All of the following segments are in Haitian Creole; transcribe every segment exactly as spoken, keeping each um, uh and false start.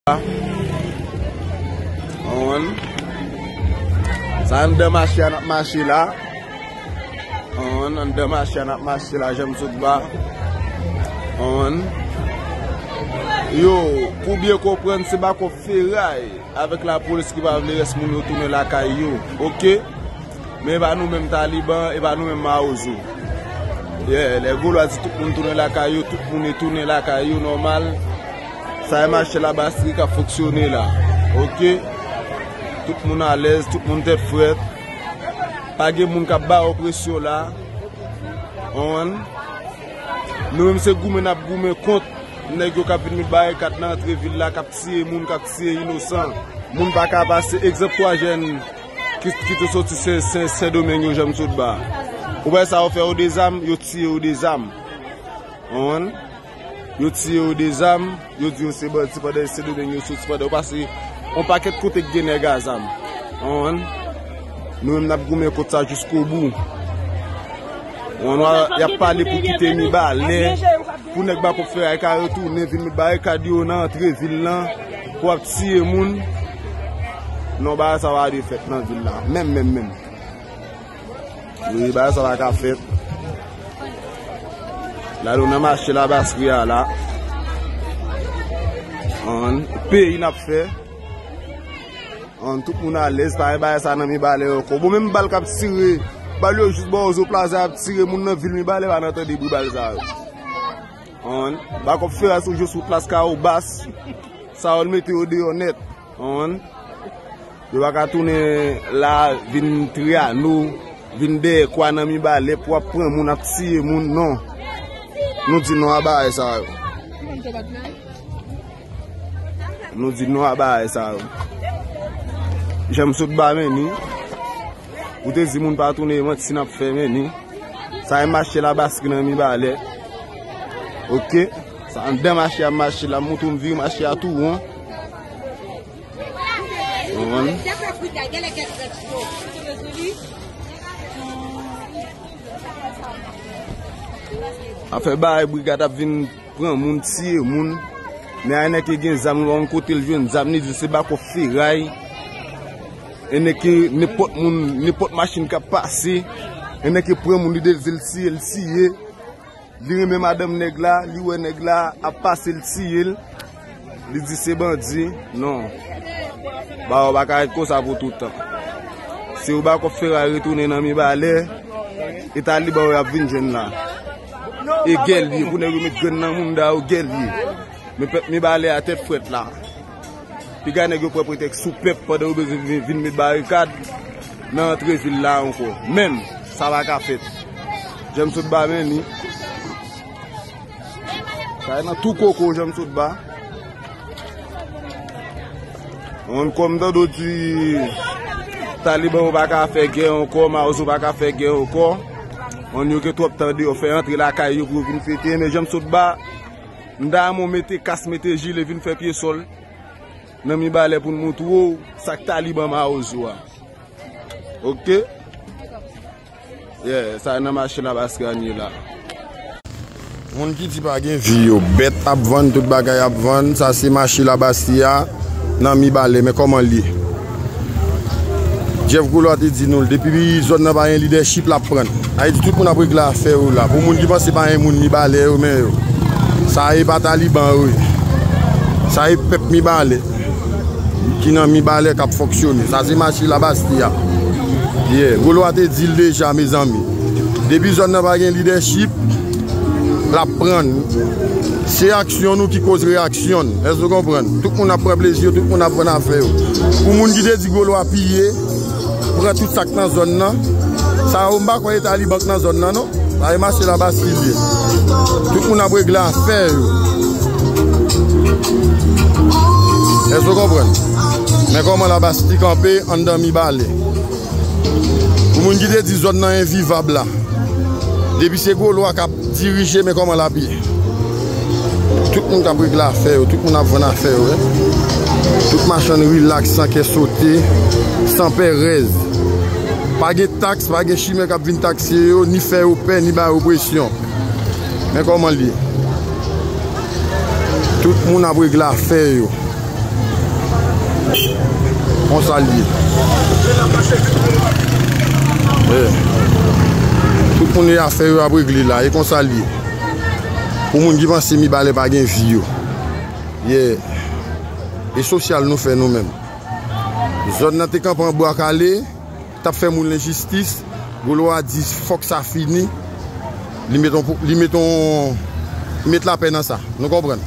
Konprann? Sa anndan mache a n ap mache la. Konprann? Anndan mache a n ap mache la, Janm Sotba. Konprann? Yo, pou byen konprann, se Backup Feray avèk lapolis ki pa vle rès moun yo tounen lakay yo. Oke? Men e pa nou menm Taliban, e pa nou menm Mawozo. Yeah, lè Golwa di tout moun tounen lakay yo, tout moun e tounen lakay yo nòmal. Sa e mache Labastri k ap fonksyone la. Oke? Tout moun alèz, tout moun tèt frèt. Pa gen moun k ap ba yo presyon la. Konprann? Nou menm se goumen n ap goumen kont nèg yo k ap vin met barikad nan antre vil la, k ap tiye moun, k ap tiye inosan. Moun pa ka pase. Egzanp, twa jèn ki, ki te soti Sen, Sen, Sendomeng yo, Janm Sotba. Ou wè sa yo fè yo de zam, yo tiye yo de zam. Konprann? Yo tiye yo de zam, yo di yo se bandi pandan Sendomeng yo soti, pandan yo pase yon pakèt kote k gen nèg a zam. Konprann? Nou menm n ap goumen kont sa jiskobou. Konprann? Y ap pale pou kite Mibalè, pou nèg Backup Feray ka retounen vin met barikad yo nan antre vil lan, pou ap tiye moun. Non, bagay sa pa dwe fèt nan vil la. Menm, menm, menm. Wi, bagay sa pa ka fèt. La nou nan mache Labastri a la. Konprann? Peyi n ap fè. Konprann? Tout moun alèz, pa gen bagay sa nan Mibalè ankò. Bon, menm bal k ap tire, bal yo jis bò Ozo Plaza ap tire moun nan vil Mibalè pa nan tande bri bal sa yo. Konprann? Backup Feray sou je sou plas Kawobas. Sa yo mete yo deyò nèt. Konprann? Yo pa ka tounen la, vin Triyano, vin dèyè kwa nan Mibalè pou ap pran moun, ap tiye moun, non. Nou di non a bagay sa yo. Nou di non a bagay sa yo. Janm Sotba, men ni. Ou te di moun pa tounen, manti n ap fè, men ni. Sa e mache Labastri nan Mibalè. Oke? Sa anndan mache a mache la, m montre w m vire mache a tou won. Konprann? Afè bagay brigad ap vin pran moun, tiye moun. Men a nèg ki gen zam, ou pa konn kote l jwenn zam, li di se Backup Feray. E nèg ki nenpòt moun, nenpòt machin k ap pase, e nèg ki pran moun, li dezi l tiye, l tiye. Li renmen madanm nèg la, li wè nèg la ap pase l tiye l, li di se bandi. Non. Bagay yo pa ka ret konsa pou tout tan. Se ou Backup Feray retounen nan Mibalè, e Taliban yo ap vin jwenn la. E gèl ye, pou nèg yo met grenn nan mounda yo, gèl ye. Men pèp Mibalè a tèt frèt la. Piga nèg yo pran pretèks sou pèp pandan yo bezwen vin, vin met barikad nan antre vil la ankò. Menm, sa pa ka fèt. Janm Sotba, men ni. Sa e nan tou koko Janm Sotba. Konn kòm tande w di Taliban yo pa ka fè gè ankò, Mawozo pa ka fè gè ankò. Konn yo gen twòp tan deyò, fè antre lakay yo pou yo vin fete, men Janm Sotba, m ta renmen w mete kas, mete jile, vin fè pye sòl nan Mibalè pou n montre w sa k Taliban Mawozo a. Oke? Yeah, sa nan mache Labastri a n ye la. Moun ki di pa gen vi yo, bèt ap vann, tout bagay ap vann, sa se mache Labastri a nan Mibalè, men kòman l ye. Jeff Golois te di nou l, depi zòn nan pa gen lidèchip, l ap prann. Sa vle di tout moun ap regle afè yo la. Pou moun ki panse pa gen moun Mibalè yo, men yo. Sa e pa Taliban yo ye. Sa e pèp Mibalè ki nan Mibalè k ap fonksyone. Sa se mache Labastri a. Yeah, Golois te di l deja, mezanmi. Depi zòn nan pa gen lidèchip, l ap prann. Se aksyon nou ki koz reyaksyon n. Èske w konprann? Tout moun ap pran plezi yo, tout moun ap vann afè yo. Pou moun ki te di Golois piye, pran tout sa k nan zòn nan. Sa yo, m pa kwè e Taliban k nan zòn nan, non. Sa e mache Labastri l ye. Tout moun ap regle afè yo. Èske w konprann? Men kòman Labastri kanpe anndan Mibalè. Pou moun ki te di zòn nan envivab la. Depi se Golois k ap dirije, men kòman l ap ye. Tout moun k ap regle afè yo, tout moun ap vann afè yo, wi. Tout machann rilaks, san kè sote, san pèrèz. Pa gen taks, pa gen chimè k ap vin takse yo, ni fè yo pè, ni ba yo presyon. Men kòman l ye. Tout moun ap regle afè yo. Konsa l ye. Eh. Tout moun gen afè yo ap regle la. E konsa l ye. Pou moun ki panse Mibalè pa gen vi yo. Yeah. E sosyal nou fè nou menm. Zòn nan te kanpe an bwa kale, t ap fè moun lenjistis. Gwo Lwa di fòk sa fini. Li met on, li met on, li met lapè nan sa. Nou konprann?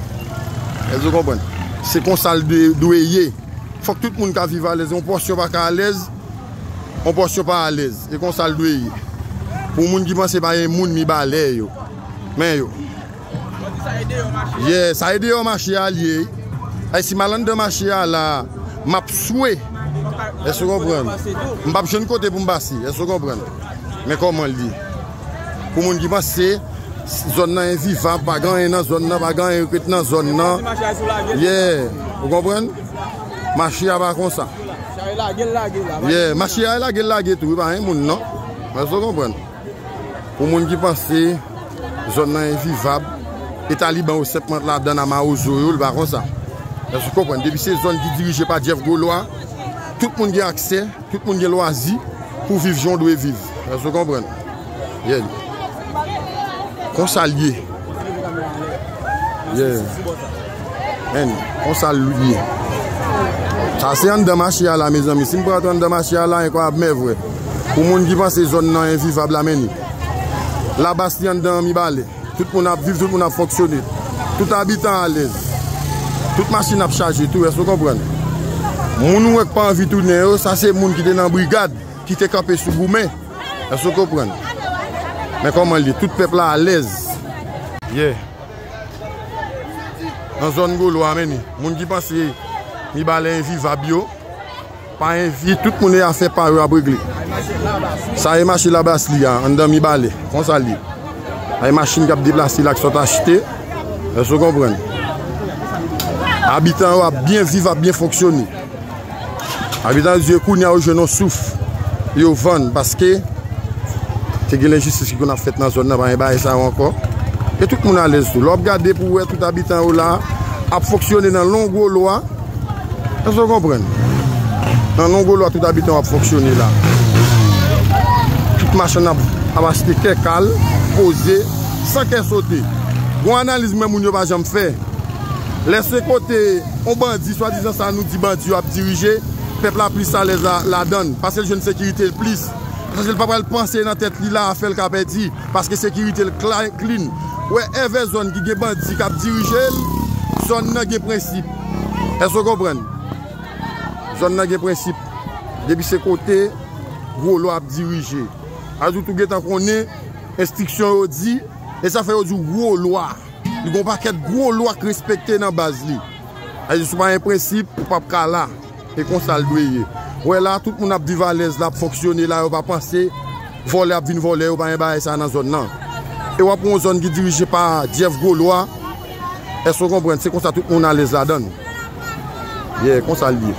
Èske nou konprann? Se konsa l dwe, dwe ye. Fòk tout moun ka viv alèz. Yon pòsyon pa ka alèz, yon pòsyon pa alèz. E konsa l dwe ye. Pou moun ki panse pa gen moun Mibalè yo. Men yo. Yeah, sa e deyò mache a l ye. Ay, si m al anndan mache a la, m ap swe. Èske w konprann? M p ap jwenn kote pou m pase. Èske w konprann? Men kòman l ye. Pou moun ki panse zòn nan envivab, pa gen anyen nan zòn nan, pa gen anyen k ret nan zòn nan. Yeah, ou konprann? Mache a pa konsa. Yeah, mache a lage l lage tou, wi, pa gen moun non. Èske w konprann? Pou moun ki panse zòn nan envivab, e taliban yo senpman t ladan nan mawozo yo, l pa konsa. Èske w konprann? Depi se zòn ki dirije pa Jeff Gwo Lwa, tout moun gen aksè, tout moun gen lwazi pou viv jan w dwe viv. Èske w konprann? Yeah. Konsa l ye. Yeah. Men, konsa l ye. Sa se anndan mache a la, mezanmi. Si m pran tou anndan mache a la, enkwa ap mèvre. Pou moun ki panse zòn nan envivab la, men li. Labas li anndan Mibalè. Tout moun ap viv, tout moun ap fonksyone. Tout abitan alèz. Tout machin ap chaje tou, èske w konprann? Moun ou wè k pa anvi tounen yo, sa se moun ki te nan brigad, ki te kanpe sou goumen. Èske w konprann? Men kòman l ye, tout pèp la alèz. Yeah. Nan zòn Gwo Lwa, men ni. Moun ki panse Mibalè envivab yo, pa envi, tout moun e afè pa yo ap regle. Sa e mache Labas li a, anndan Mibalè. Konsa l ye. Ay machin k ap deplase la k sot achte. Èske w konprann? Abitan yo ap byen viv, ap byen fonksyone. Abitan yo di yo kounye a yo jwenn yon souf. Yo vann paske te gen lenjistis ki konn ap fèt nan zòn nan, pa gen bagay sa yo ankò. E tout moun alèz tou. Lè w ap gade pou w wè tout abitan yo la ap fonksyone nan non Gwo Lwa. Èske w konprann? Nan non Gwo Lwa tout abitan yo ap fonksyone la. Tout machann ap, ap achte kè kal, poze, san kè sote. Gon analiz mwen moun yo pa janm fè. Lè se kote yon bandi, swadizan sa nou di bandi yo ap dirije, pèp la plis alèz la, ladan l, paske l jwenn sekirite l plis. Paske l pa pral panse nan tèt li la, afè l ka pèdi, paske sekirite l kla-, clean. Ou wè, èvè zòn ki gen bandi k ap dirije l, zòn nan gen prensip. Èske w konprann? Zòn nan gen prensip. Depi se kote Gwo Lwa ap dirije. Sa vle di w tou gentan konnen enstriksyon yo di, e sa fè yo di w Gwo Lwa. Li gon pakèt gwo lwa k respekte nan baz li. Sa vle di si w pa gen prensip, ou p ap ka la. E konsa l dwe ye. Ou wè la, tout moun ap viv alèz la, ap fonksyone la, yo pa panse vòlè ap vin vòlè, yo pa gen bagay sa nan zòn nan. E w ap yon zòn ki dirije pa Jeff Gwo Lwa. Èske w konprann? Se konsa tout moun alèz ladan l. Yeah, konsa l ye.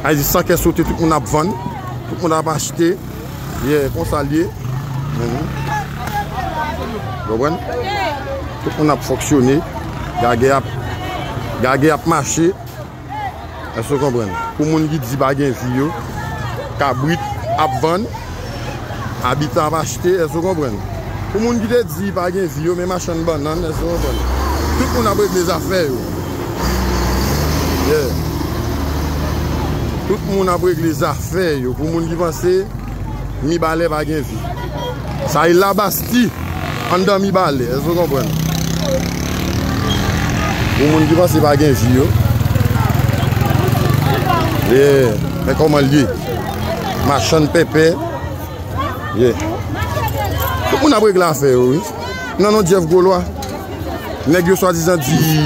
Sa vle di san kè sote, tout moun ap vann, tout moun ap achte. Yeah, konsa l ye. Mhm. Konprann? Tout moun ap fonksyone. Gagè ap, gagè ap mache. Èske w konprann? Pou moun ki di pa gen vi yo, kabrit ap vann, abitan ap achte, èske w konprann? Pou moun ki te di pa gen vi yo, men machann bannann, èske w konprann? Tout moun ap regle zafè yo. Yeah. Tout moun ap regle zafè yo. Pou moun ki panse Mibalè pa gen vi. Sa e Labasti anndan Mibalè, èske w konprann? Pou moun ki panse pa gen vi yo. Yeah, men kòman l ye? Machann pèpè. Yeah. Tout moun ap regle afè yo, wi. Nan non Jeff Gwo Lwa. Nèg yo swadizan di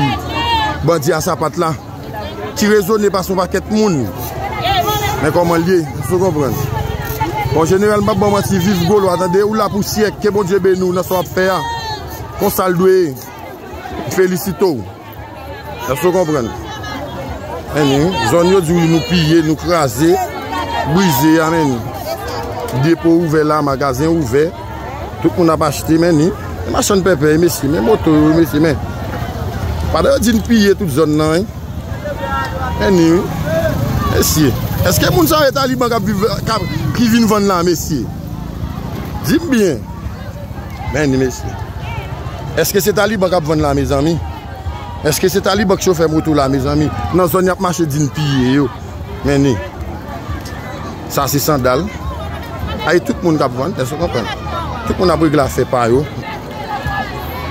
bandi a sapat la. Ki rezone pase yon pakèt moun. Men kòman l ye, èske w konprann? Bon, jeneral, m p ap ba w manti, viv Gwo Lwa, tande, ou la pou syèk, ke Bondye beni w nan sa w ap fè a. Konsa l dwe ye. M felisite w. Èske w konprann? Men ni, zòn yo di w nou piye, nou kraze, brize a, men ni. Depo ouvè la, magazen ouvè. Tout moun ap achte, men ni. E machann pèpè, e mesye, men moto yo, mesye, men. Pandan yo di n piye tout zòn nan, wi. Men ni, wi. Mesye, èske moun sa yo taliban k ap viv, k ap, ki vin vann la, mesye? Di m byen. Men ni, mesye. Èske se taliban k ap vann la, mezanmi? Èske se taliban k chofè moto la, mezanmi? Nan zòn y ap mache di n piye yo. Men ni. Sa se sandal. Ay, tout moun k ap vann, èske w konprann? Tout moun ap regle afè pa yo.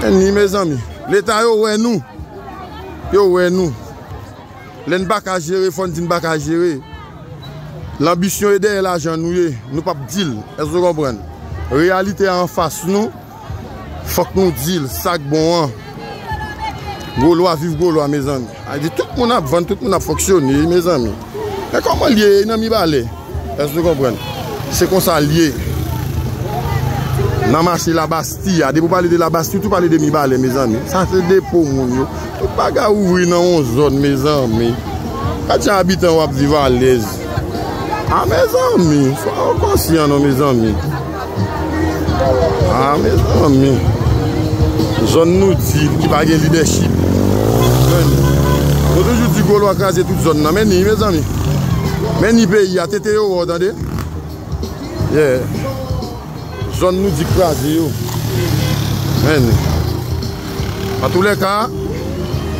Men ni, mezanmi. Leta yo wè nou. Yo wè nou. Lè n pa ka jere, fò n di n pa ka jere. Lanbisyon e dèyè lajan nou ye. Nou p ap di l. Èske w konprann? Reyalite a anfas nou. Fòk nou di l sa k bon an. Gwo lwa, viv gwo lwa, mezanmi. A di tout moun ap vann, tout moun ap fonksyone, mezanmi. Men kòman l ye nan Mibalè? Èske w konprann? Se konsa l ye. Nan mache Labastye a, depi w pale de Labastye, ou tou pale de Mibalè, mezanmi. Sa se depo moun yo. Tout bagay ouvri nan yon zòn, mezanmi. Gad jan abitan yo ap viv alèz. A, mezanmi, fò yo konsyan non, mezanmi. A, mezanmi. Zòn nou di ki pa gen lidèchip. Men, nou toujou di gwo lwa kraze tout zòn nan. Men ni, mezanmi. Men ni peyi a, tete yo wè w, tande. Yeah. Zòn nou di kraze yo. Men. Antoulèka,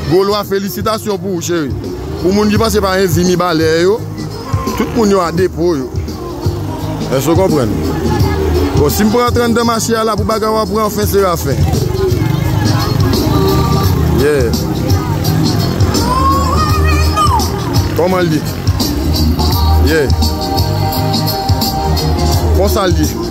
gwo lwa, felisitasyon pou ou, cheri. Pou moun ki panse pa envi Mibalè yo, tout moun yo a depo yo. Èske w konprann? Bon, si m pran trannde mache a la pou bagay w ap pran anfen se rafen. Yeah. Kòman l ye? Yeah. Konsa l ye.